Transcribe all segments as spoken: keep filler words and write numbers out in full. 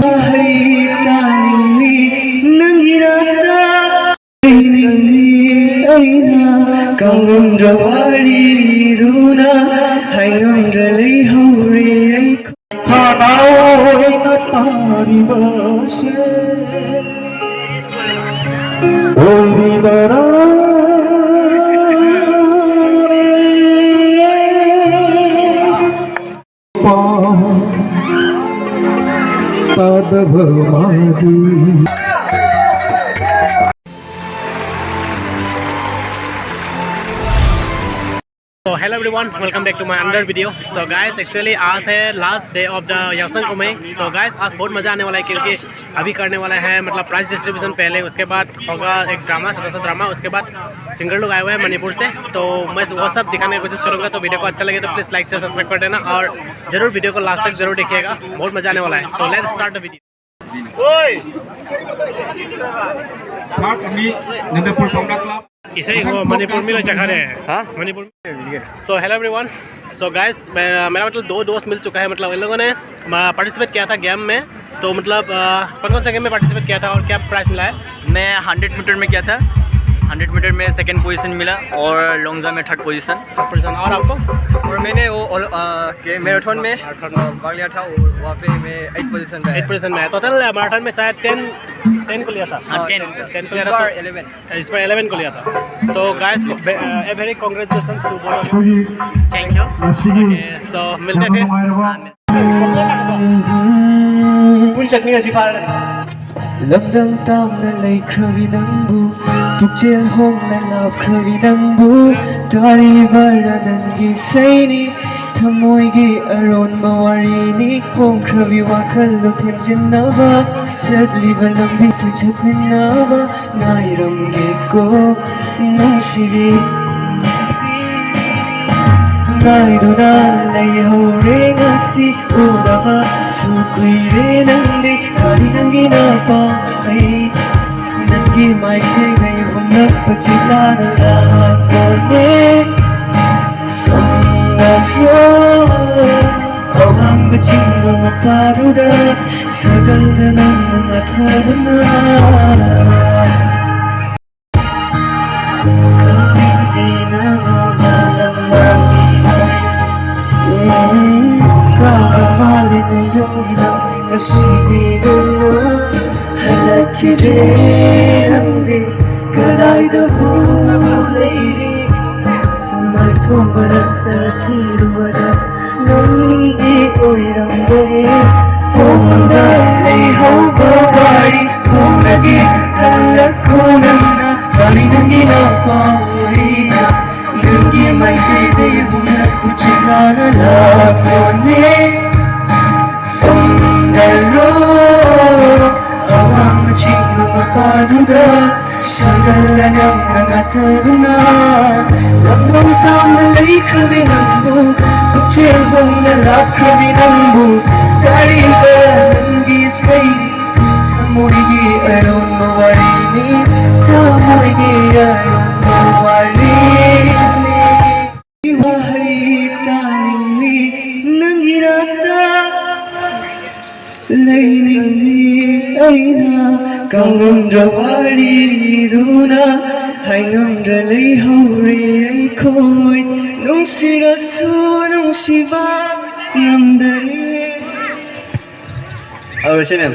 ꯋꯥꯍꯩ ꯇꯥꯅꯤꯡꯂꯤ ꯅꯪꯒꯤ ꯅꯥꯛꯇ꯫ ꯂꯩꯅꯤꯡꯂꯤ ꯑꯩꯅ ꯀꯥꯎꯉꯝꯗ꯭ꯔ ꯋꯥꯔꯤꯗꯨꯅ ꯍꯥꯏꯉꯝꯗ꯭ꯔ ꯂꯩꯍꯧꯔꯦ ꯑꯩ꯫ ꯊꯥꯅꯥꯎ ꯑꯩꯅ ꯇꯥꯔꯤꯕꯁꯦ ꯑꯣꯏꯔꯤꯕꯔꯥ? ꯄꯥꯎ ꯇꯥꯗꯕ ꯃꯥꯗꯤ꯫ So hello everyone, welcome back to my another video. So guys, actually आज है last day of the Yaosang Kumei. So guys, आज बहुत मज़ा आने वाला है क्योंकि अभी करने वाला है मतलब prize distribution पहले, उसके बाद होगा एक ड्रामा, छोटा सा ड्रामा, उसके बाद सिंगर लोग आए हुए हैं मणिपुर से। तो मैं वो सब दिखाने की कोशिश करूंगा। तो वीडियो को अच्छा लगे तो प्लीज लाइक से सब्सक्राइब कर देना और जरूर वीडियो को लास्ट तक जरूर देखिएगा, बहुत मज़ा आने वाला है। तो let's start the video. ꯊꯥꯔꯠ ꯑꯅꯤ, ꯅꯟꯗꯄꯨꯔ ꯀꯥꯎꯅ ꯀ꯭ꯂꯕ꯫ ꯏꯁꯩ ꯃꯊꯪ ꯃꯅꯤꯄꯨꯔ ꯃꯤ ꯂꯣꯏ ꯆꯠꯈꯔꯦ꯫ ꯍꯥ? Manipur. So hello everyone. So guys, मैं, मेरा मतलब दो दोस्त मिल चुका है, मतलब इन लोगों ने पार्टिसिपेट किया था गेम में। तो मतलब कौन कौन सा गेम में पार्टिसिपेट किया था और क्या प्राइस मिला है? मैं हंड्रेड मीटर में किया था। हंड्रेड मीटर में सेकंड पोजीशन मिला और लॉन्ग जंप में थर्ड पोजीशन। Third position. और आपको? और मैंने वो ओल- अ, के मैराथन में मैराथन में। अ, भाग लिया था, वो- वहाँ पे मैं एट पोजीशन में आया। एट पोजीशन में आया। टोटल मैराथन में शायद टेन, टेन को लिया था। हाँ, हाँ, टेन। टेन को लिया इस था बार तो इलेवन। इस बार इलेवन को लिया था। तो guys, a very congratulation to both. Thank you. ꯉꯁꯤꯒꯤ सो मिलते हैं फिर। ꯌꯥꯝ ꯅꯨꯡꯉꯥꯏꯔꯕ ꯄꯨꯟ ꯆꯠꯃꯤꯟꯅꯁꯤ ꯐꯥꯔꯒꯗꯤ꯫ ꯂꯝꯗꯝ ꯇꯥꯝꯅ ꯂꯩꯈ꯭ꯔꯕꯤ ꯅꯪꯕꯨ ꯄꯨꯛꯆꯦꯜ ꯍꯣꯡꯅ ꯂꯥꯞꯈ꯭ꯔꯕꯤ ꯅꯪꯕꯨ ꯇꯥꯔꯤꯕꯔꯥ ꯅꯪꯒꯤ ꯏꯁꯩꯅꯤ ꯊꯃꯣꯏꯒꯤ ꯑꯔꯣꯟꯕ ꯋꯥꯔꯤꯅꯤ ꯍꯣꯡꯈ꯭ꯔꯕꯤ ꯋꯥꯈꯜꯗꯣ ꯊꯦꯝꯖꯤꯟꯅꯕ ꯆꯠꯂꯤꯕ ꯂꯝꯕꯤꯁꯦ ꯆꯠꯃꯤꯟꯅꯕ ꯉꯥꯏꯔꯝꯒꯦꯀꯣ ꯅꯨꯡꯁꯤꯕꯤ ꯉꯥꯏꯗꯨꯅ ꯂꯩꯍꯧꯔꯦ ꯉꯁꯤ ꯎꯗꯕꯁꯨ ꯀꯨꯏꯔꯦ ꯅꯪꯗꯤ ꯀꯔꯤ ꯅꯪꯒꯤ ꯅꯄꯥꯎ ꯑꯩ ꯅꯪꯒꯤ ꯃꯥꯏꯀꯩꯗꯩ ꯍꯨꯝꯂꯛꯄ ꯆꯤꯛꯂꯥꯅ ꯂꯥꯛꯄꯅꯦ ꯐꯪꯂꯈ꯭ꯔꯣ ꯑꯋꯥ ꯆꯤꯡꯕ ꯃꯄꯥꯗꯨꯗ ꯁꯥꯒꯜꯗ ꯅꯪꯅ ꯉꯥꯊꯗꯨꯅ꯫ ꯀꯥꯎꯔ ꯃꯥꯜꯂꯦ ꯅꯌꯨꯝꯒꯤ ꯂꯝ ꯉꯁꯤꯗꯤ ꯅꯪꯅ ꯍꯜꯂꯛꯈꯤꯗꯦ꯫ ꯅꯪꯗꯤ ꯀꯗꯥꯏꯗꯕꯨ ꯂꯩꯔꯤ? ꯃꯥꯏꯊꯣꯡ ꯃꯔꯛꯇ ꯊꯤꯔꯨꯕꯗ ꯅꯪꯗꯤ ꯑꯣꯏꯔꯝꯗꯔꯦ꯫ ꯐꯣꯟꯗ ꯂꯩꯍꯧꯕ ꯋꯥꯔꯤ ꯐꯣꯟꯗꯒꯤ ꯍꯜꯂꯛꯈꯣ ꯅꯪꯅ꯫ ꯋꯥꯔꯤ ꯅꯪꯒꯤ ꯅꯥꯄꯥ ꯋꯥꯔꯤꯅ ꯅꯪꯒꯤ ꯃꯥꯏꯀꯩꯗ ꯍꯨꯝꯂꯛꯄ ꯆꯤꯡꯂꯥꯅ ꯂꯥꯛꯄꯅꯦ꯫ ꯐꯣꯟꯗꯔꯣ ꯑꯋꯥꯡꯕ ꯆꯤꯡ ꯃꯄꯥꯗꯨꯗ ꯁꯥꯒꯠꯂ ꯅꯪꯅ ꯉꯥꯊꯗꯨꯅ꯫ ꯂꯝꯗꯣꯡ ꯇꯥꯝꯅ ꯂꯩꯈ꯭ꯔꯕꯤ ꯅꯪꯕꯨ ꯄꯨꯛꯆꯦꯜ ꯍꯣꯡꯅ ꯂꯥꯛꯈ꯭ꯔꯕꯤ ꯅꯪꯕꯨ ꯇꯥꯔꯤꯕ ꯅꯪꯒꯤ ꯏꯁꯩ ꯊꯃꯣꯏꯒꯤ ꯑꯔꯨꯝꯕ ꯋꯥꯔꯤꯅꯤ꯫ ꯊꯃꯣꯏꯒꯤ ꯑꯔꯨꯝꯕ ꯋꯥꯔꯤꯅꯤ꯫ ꯋꯥꯍꯩ ꯇꯥꯅꯤꯡꯂꯤ ꯅꯪꯒꯤ ꯅꯥꯛꯇ ꯂꯩꯅꯤꯡꯂꯤ ꯑꯩꯅ꯫ ꯀꯥꯎꯉꯝꯗ꯭ꯔ ꯋꯥꯔꯤꯗꯨꯅ ꯍꯥꯏꯉꯝꯗ꯭ꯔ ꯂꯩꯍꯧꯔꯦ ꯑꯩꯈꯣꯏ꯫ ꯅꯨꯡꯁꯤꯔꯁꯨ ꯅꯨꯡꯁꯤꯕ ꯉꯝꯗꯔꯦ꯫ ꯍꯧꯔꯁꯦ ꯃꯦꯝ꯫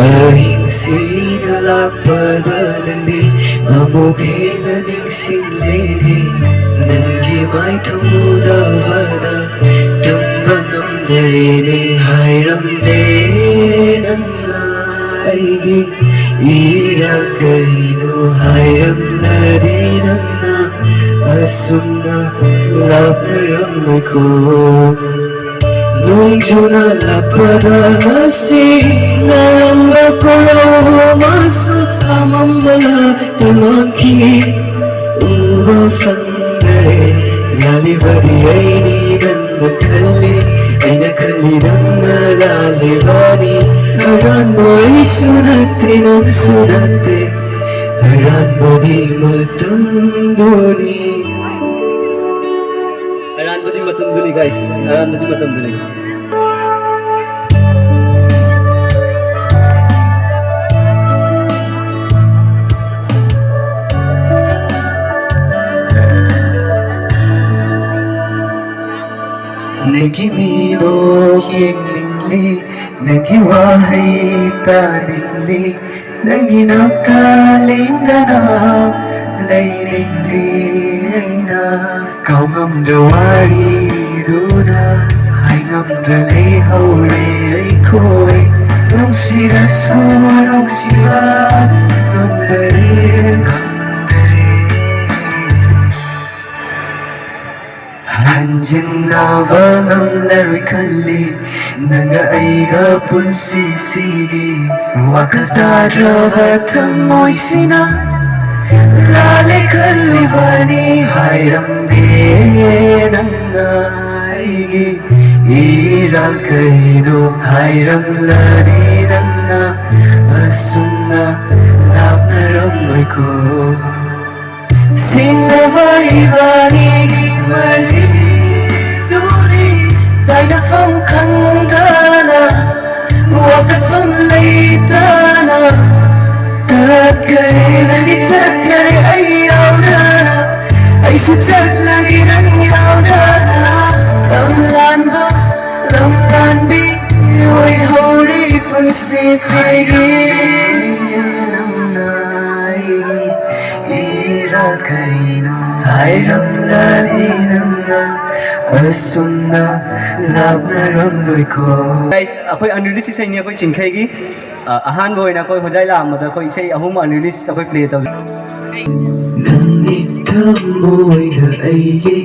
ꯑꯍꯤꯡꯁꯤꯅ ꯂꯥꯛꯄꯗ ꯅꯪꯗꯤ ꯑꯃꯨꯛ ꯍꯦꯟꯅ ꯅꯤꯡꯁꯤꯡꯂꯦꯅꯦ꯫ ꯅꯪꯒꯤ ꯃꯥꯏꯊꯣꯡ ꯎꯗꯕꯗ ꯇꯨꯝꯕ ꯉꯝꯗꯔꯦꯅꯦ꯫ ꯍꯥꯏꯔꯝꯗꯦ ꯅꯪꯅ ꯑꯩꯒꯤ ꯏꯔꯥꯜ ꯀꯔꯤꯅꯣ? ꯍꯥꯏꯔꯝꯂꯗꯤ ꯅꯪꯅ ꯑꯁꯨꯝꯅ ꯂꯥꯞꯅꯔꯝꯂꯣꯏꯀꯣ꯫ ꯅꯣꯡꯖꯨꯅ ꯂꯥꯛꯄꯗ ꯉꯁꯤ ꯅꯥꯔꯝꯕ ꯈꯣꯏꯔꯧ ꯑꯃꯁꯨ ꯑꯃꯝꯕ ꯂꯥꯛꯇ ꯃꯥꯡꯈꯤ꯫ ꯎꯕ ꯐꯪꯗꯔꯦ꯫ ꯂꯥꯜꯂꯤꯕꯗꯤ ꯑꯩꯅꯤ ꯅꯪꯅ ꯈꯜꯂꯤ, ꯑꯩꯅ ꯈꯜꯂꯤ ꯅꯪꯅ ꯂꯥꯜꯂꯤꯕꯅꯤ꯫ ꯑꯔꯥꯟꯕ ꯑꯩꯁꯨ ꯅꯠꯇꯦ, ꯅꯪꯁꯨ ꯅꯠꯇꯦ꯫ ꯑꯔꯥꯟꯕꯗꯤ ꯃꯇꯝꯗꯨꯅꯤ꯫ ꯑꯔꯥꯟꯕꯗꯤ ꯃꯇꯝꯗꯨꯅꯤ, guys꯫ ꯑꯔꯥꯟꯕꯗꯤ ꯃꯇꯝꯗꯨꯅꯤ꯫ ꯑꯩꯒꯤ ꯃꯤꯅꯣꯛ ꯌꯦꯡꯅꯤꯡꯂꯤ, ꯅꯪꯒꯤ ꯋꯥꯍꯩ ꯇꯥꯅꯤꯡꯂꯤ, ꯅꯪꯒꯤ ꯅꯥꯛꯇ ꯂꯦꯡꯗꯅ ꯂꯩꯅꯤꯡꯂꯤ꯫ ꯑꯩꯅ ꯀꯥꯎꯉꯝꯗ꯭ꯔ ꯋꯥꯔꯤꯗꯨꯅ, ꯍꯥꯏꯉꯝꯗ꯭ꯔ ꯂꯩꯍꯧꯔꯦ ꯑꯩꯈꯣꯏ꯫ ꯅꯨꯡꯁꯤꯔꯁꯨ ꯅꯨꯡꯁꯤꯕ ꯉꯝꯗꯔꯦ, ꯉꯝꯗꯔꯦ꯫ ꯍꯟꯖꯤꯟꯅꯕ ꯉꯝꯂꯔꯣꯏ ꯈꯜꯂꯤ, ꯅꯪꯒ ꯑꯩꯒ ꯄꯨꯟꯁꯤꯁꯤꯒꯤ꯫ ꯋꯥꯈꯜ ꯇꯥꯗ꯭ꯔꯕ ꯊꯃꯣꯏꯁꯤꯅ ꯂꯥꯜꯂꯦ ꯈꯜꯂꯤꯕꯅꯤ꯫ ꯍꯥꯏꯔꯝꯗꯦ ꯅꯪꯅ ꯑꯩꯒꯤ ꯏꯔꯥꯜ ꯀꯔꯤꯅꯣ, ꯍꯥꯏꯔꯝꯂꯗꯤ ꯅꯪꯅ ꯑꯁꯨꯝꯅ ꯂꯥꯞꯅꯔꯝꯂꯣꯏꯀꯣ꯫ ꯁꯤꯡꯅꯕ ꯏꯕꯥꯅꯤꯒꯤ ꯃꯔꯤꯗꯨꯗꯤ ꯇꯥꯏꯅꯐꯝ ꯈꯪꯗꯅ, ꯋꯥꯀꯠꯐꯝ ꯂꯩꯇꯅ ꯇꯠꯈ꯭ꯔꯦ꯫ ꯅꯪꯗꯤ ꯆꯠꯈ꯭ꯔꯦ ꯑꯩ ꯌꯥꯎꯗꯅ, ꯑꯩꯁꯨ ꯆꯠꯂꯒꯦ ꯅꯪ ꯌꯥꯎꯗꯅ꯫ ꯂꯝ ꯂꯥꯟꯕ, ꯂꯝ ꯂꯥꯟꯕꯤ ꯑꯣꯏꯍꯧꯔꯦ ꯄꯨꯟꯁꯤꯁꯤꯒꯤ꯫ ꯅꯪꯅ ꯑꯩꯒꯤ ꯏꯔꯥꯜ ꯀꯔꯤꯅꯣ ꯍꯥꯏꯔꯝꯂꯗꯤ ꯅꯪꯅ ꯑꯁꯨꯝꯅ ꯂꯥꯞꯅꯔꯝꯂꯣꯏꯀꯣ꯫ Guys, ꯑꯩꯈꯣꯏ unreleased ꯏꯁꯩꯅꯤ ꯑꯩꯈꯣꯏ ꯆꯤꯡꯈꯩꯒꯤ꯫ ꯑ, ꯑꯍꯥꯟꯕ ꯑꯣꯏꯅ ꯑꯩꯈꯣꯏ ꯍꯣꯖꯥꯏ ꯂꯥꯛꯑꯝꯕꯗ ꯑꯩꯈꯣꯏ ꯏꯁꯩ ꯑꯍꯨꯝ unreleased ꯑꯩꯈꯣꯏ play ꯇꯧꯖꯩ꯫ ꯅꯪꯒꯤ ꯊꯃꯣꯏꯗ ꯑꯩꯒꯤ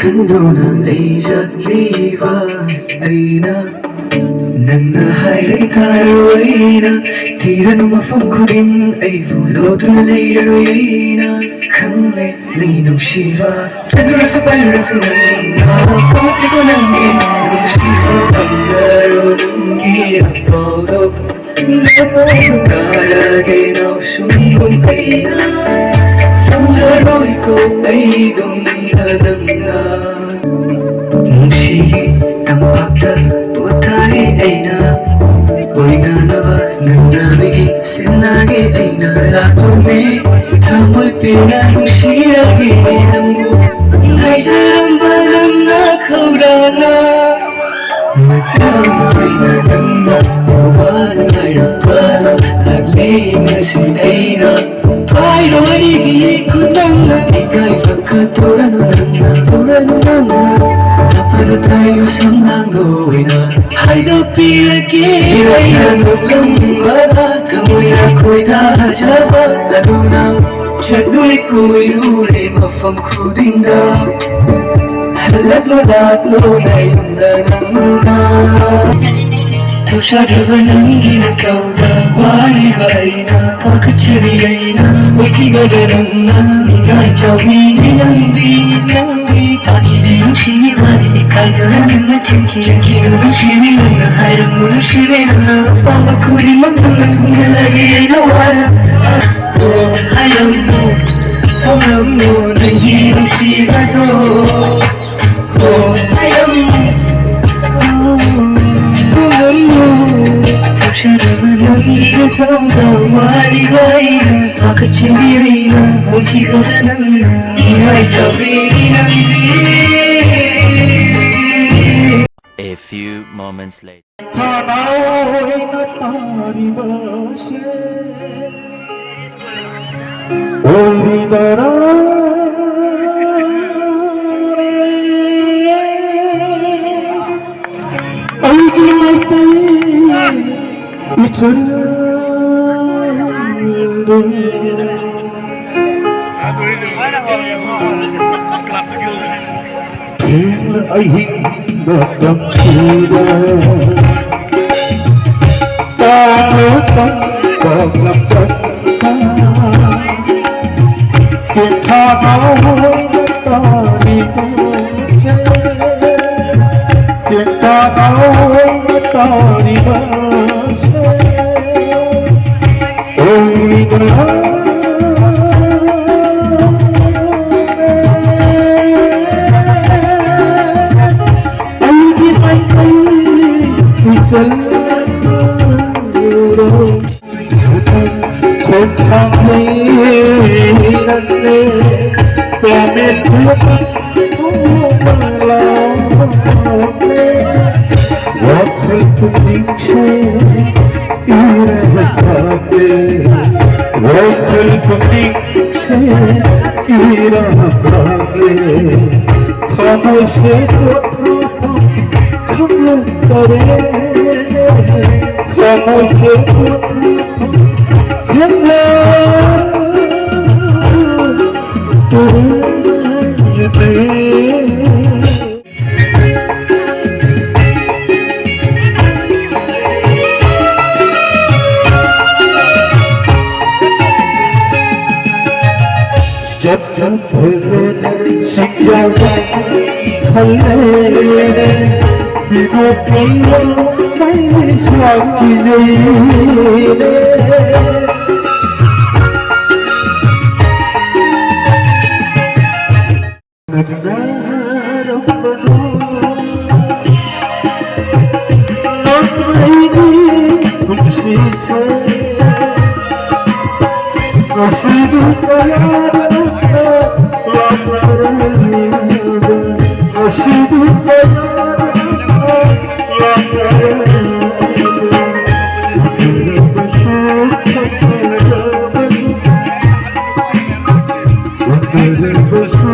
ꯈꯟꯗꯨꯅ ꯂꯩꯖꯠꯂꯤꯕ ꯑꯩꯅ, ꯅꯪꯅ ꯍꯥꯏꯔꯦ ꯇꯥꯔꯣꯏꯅ, ꯊꯤꯔꯅꯨ ꯃꯐꯝ ꯈꯨꯗꯤꯡ ꯑꯩꯕꯨ ꯂꯣꯠꯇꯨꯅ ꯂꯩꯔꯔꯣꯏ ꯑꯩꯅ ꯈꯪꯂꯦ꯫ ꯅꯪꯒꯤ ꯅꯨꯡꯁꯤꯕ ꯆꯠꯂꯨꯔꯁꯨ ꯄꯥꯏꯔꯨꯔꯁꯨ ꯅꯪꯅ ꯐꯪꯉꯛꯇꯦꯀꯣ ꯅꯪꯒꯤ ꯅꯨꯡꯁꯤꯕ ꯐꯪꯂꯔꯣ ꯅꯪꯒꯤ ꯑꯄꯥꯎꯗꯣ꯫ ꯇꯥꯔꯒꯦ ꯅꯥꯎꯁꯨꯝꯕꯨꯝ ꯑꯩꯅ ꯐꯪꯂꯔꯣꯏꯀꯣ ꯑꯩꯒꯨꯝꯅ ꯅꯪꯅ꯫ ꯅꯨꯡꯁꯤꯒꯤ ꯇꯝꯄꯥꯛꯇ ꯄꯣꯊꯥꯔꯤ ꯑꯩꯅ, ꯑꯣꯏꯅꯅꯕ ꯅꯪꯅꯕꯒꯤ ꯁꯤꯟꯅꯒꯦ ꯑꯩꯅ ꯂꯥꯛꯂꯝꯃꯤ꯫ ꯊꯃꯣꯏ ꯄꯦꯟꯅ ꯅꯨꯡꯁꯤꯔꯒꯦ ꯅꯪꯕꯨ, ꯉꯥꯏꯖꯔꯝꯕ ꯅꯪꯅ ꯈꯧꯔꯥꯡꯅ ꯅꯇꯥꯏ ꯃꯁꯝ ꯂꯥꯡꯗꯣꯏꯅ ꯍꯥꯏꯗꯣꯛꯄꯤꯔꯒꯦ꯫ ꯏꯔꯣꯏꯅ ꯅꯣꯛꯂꯝꯕꯗ ꯊꯃꯣꯏꯅ ꯈꯣꯏꯗꯥꯖꯕ ꯑꯗꯨꯅ ꯆꯠꯂꯨꯏ ꯀꯣꯏꯔꯨꯔꯦ ꯃꯐꯝ ꯈꯨꯗꯤꯡꯗ꯫ ꯍꯜꯂꯛꯂꯣ ꯂꯥꯛꯂꯣ ꯅꯌꯨꯝꯗ ꯅꯪꯅ꯫ ꯊꯧꯁꯥꯗ꯭ꯔꯕ ꯅꯪꯒꯤ ꯅꯇꯧꯗ ꯋꯥꯔꯤꯕ ꯑꯩꯅ ꯄꯥꯈꯠꯆꯔꯤ ꯑꯩꯅ꯫ ꯑꯣꯏꯈꯤꯒꯗ꯭ꯔꯥ ꯅꯪꯅ ꯅꯤꯡꯉꯥꯏ ꯆꯥꯎꯕꯤꯅꯤ ꯅꯪꯗꯤ ꯅꯪꯗꯤ꯫ ꯐꯥꯒꯤꯗꯤ ꯅꯨꯡꯁꯤꯕ ꯏꯀꯥꯏꯗꯨꯅ ꯅꯪꯅ ꯆꯤꯟꯈꯤ ꯆꯤꯟꯈꯤꯅꯨ ꯅꯨꯡꯁꯤꯕꯤ ꯅꯪꯅ ꯍꯥꯏꯔꯝꯃꯨ ꯅꯨꯡꯁꯤꯕꯤ ꯅꯪꯅ ꯑꯄꯥꯝꯕ ꯈꯨꯗꯤꯡꯃꯛ ꯅꯪꯅ ꯈꯪꯍꯜꯂꯒꯦ ꯑꯩꯅ ꯋꯥꯅ꯫ ꯑꯣ ꯍꯥꯏꯔꯝꯃꯨ ꯐꯪꯂꯝꯃꯨ ꯅꯪꯒꯤ ꯅꯨꯡꯁꯤꯕꯗꯣ꯫ ꯑꯣ ꯍꯥꯏꯔꯝꯃꯨ ꯐꯪꯂꯝꯃꯨ꯫ ꯊꯧꯁꯥꯗꯕ ꯅꯪꯒꯤ ꯅꯊꯧꯗ ꯋꯥꯔꯤꯕ ꯑꯩꯅ ꯄꯥꯈꯠꯆꯔꯤ ꯑꯩꯅ꯫ ꯑꯣꯏꯈꯤꯒꯗ꯭ꯔꯥ ꯅꯪꯅ ꯅꯤꯡꯉꯥꯏ ꯆꯥꯎꯕꯤꯅꯤ ꯅꯪꯗꯤ꯫ A few moments later. ꯊꯥꯅ ꯑꯣꯏꯅ ꯇꯥꯔꯤꯕꯁꯦ ꯑꯣꯏꯔꯤꯕꯔꯥ? ꯑꯩꯒꯤ ꯃꯩꯇꯩ ꯏꯆꯜꯗꯨ꯫ ꯊꯦꯡꯂ ꯑꯍꯤꯡ ꯃꯇꯝꯁꯤꯗ ꯇꯥꯡꯂ ꯇꯝ ꯇꯥꯡꯂ ꯇꯝ ꯇꯦꯛꯊꯥꯅ ꯍꯣꯏꯅ ꯇꯥꯔꯤꯕꯁꯦ, ꯇꯦꯛꯊꯥꯅ ꯍꯣꯏꯅ ꯇꯥꯔꯤꯕꯁꯦ, ꯑꯣꯏꯔꯤꯕ꯭ꯔꯥ? ꯑꯩꯒꯤ ꯃꯩꯇꯩ ꯏꯆꯜ ꯈꯣꯡꯊꯥꯡ ꯂꯩꯔꯛꯂꯦ, ꯄꯥꯃꯦꯟ ꯄꯨꯝꯕ ꯂꯥꯎꯔꯛꯂꯦ꯫ ꯋꯥꯈꯜ ꯄꯨꯛꯅꯤꯡꯁꯦ ꯏꯔꯥꯡ ꯇꯥꯗꯦ, ꯋꯥꯈꯜ ꯄꯨꯛꯅꯤꯡꯁꯦ ꯏꯔꯥꯡ ꯇꯥꯗꯦ꯫ ꯊꯃꯣꯏꯁꯦ ꯄꯣꯊꯥ ꯆꯠꯅ ꯐꯖꯅ ꯁꯤꯡꯖꯥꯎꯕ ꯈꯜꯂꯦ꯫ ꯃꯤꯅꯣꯛ ꯄꯤꯌꯣ ꯃꯩꯁꯥ ꯀꯤꯖꯩꯔꯦ꯫ ꯅꯪꯅ ꯍꯥꯏꯔꯝꯕꯗꯣ ꯅꯪ ꯑꯩꯒꯤ ꯄꯨꯟꯁꯤꯁꯦ꯫ ꯉꯁꯤꯗꯤ ꯀꯌꯥꯗ ꯂꯥꯛꯅꯔꯦ꯫ ꯉꯁꯤꯗꯤ ꯀꯌꯥꯗ ꯂꯥꯛꯅꯔꯦ꯫ ꯎꯅꯔꯕꯁꯨ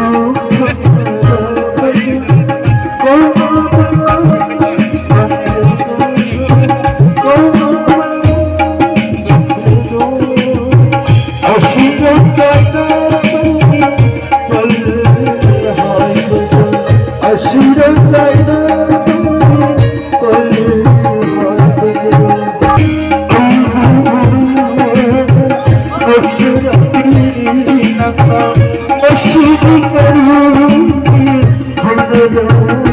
ꯈꯪꯅꯔꯕꯁꯨ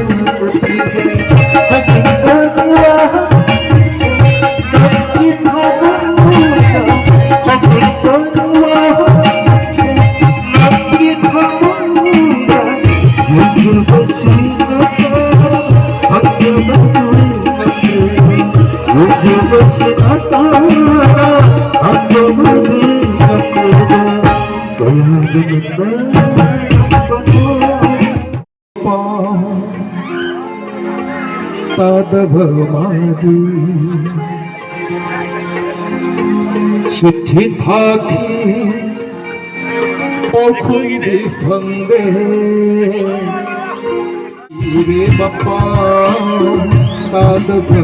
ꯇꯥꯗꯕ ꯃꯥꯗꯤ ꯆꯤꯊꯤ ꯊꯥꯈꯤ, ꯄꯥꯎꯈꯨꯝꯗꯤ ꯐꯪꯗꯦ꯫ ꯏꯔꯦ ꯃꯄꯥ ꯇꯥꯗꯕ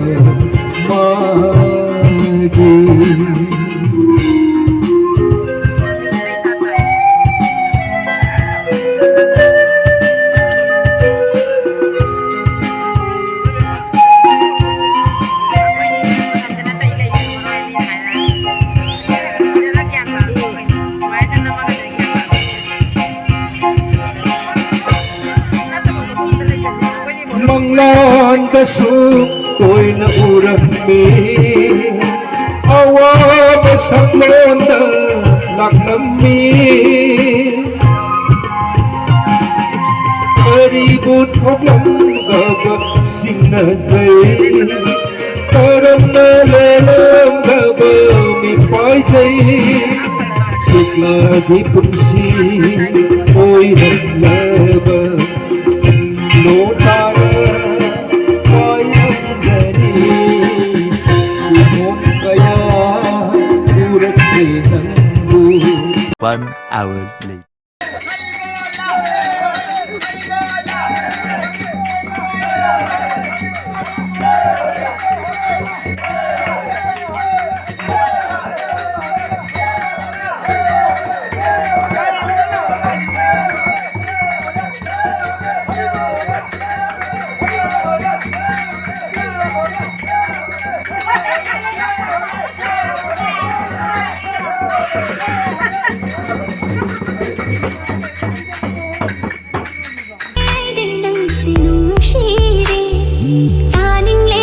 ꯃꯥꯒꯤ꯫ ꯃꯪꯂꯥꯟꯗꯁꯨ ꯇꯣꯏꯅ ꯎꯔꯝꯃꯤ, ꯑꯋꯥꯕ ꯁꯛꯂꯣꯟꯗ ꯂꯥꯛꯂꯝꯃꯤ꯫ ꯀꯔꯤꯕꯨ ꯊꯣꯛꯂꯝꯒꯕ ꯆꯤꯡꯅꯖꯩ, ꯀꯔꯝꯅ ꯂꯦꯜꯂꯝꯒꯕ ꯃꯤꯄꯥꯏꯖꯩ꯫ ꯁꯨꯛꯂꯥꯒꯤ ꯄꯨꯟꯁꯤ ꯑꯣꯏꯔꯝꯂꯕ ꯁꯤꯡꯂꯣ ꯇꯥꯔ ꯄꯥꯏꯔꯝꯒꯅꯤ꯫ ꯀꯨꯝꯑꯣꯟ ꯀꯌꯥ ꯎꯔꯛꯂꯦ ꯅꯪꯕꯨ꯫ One hour later.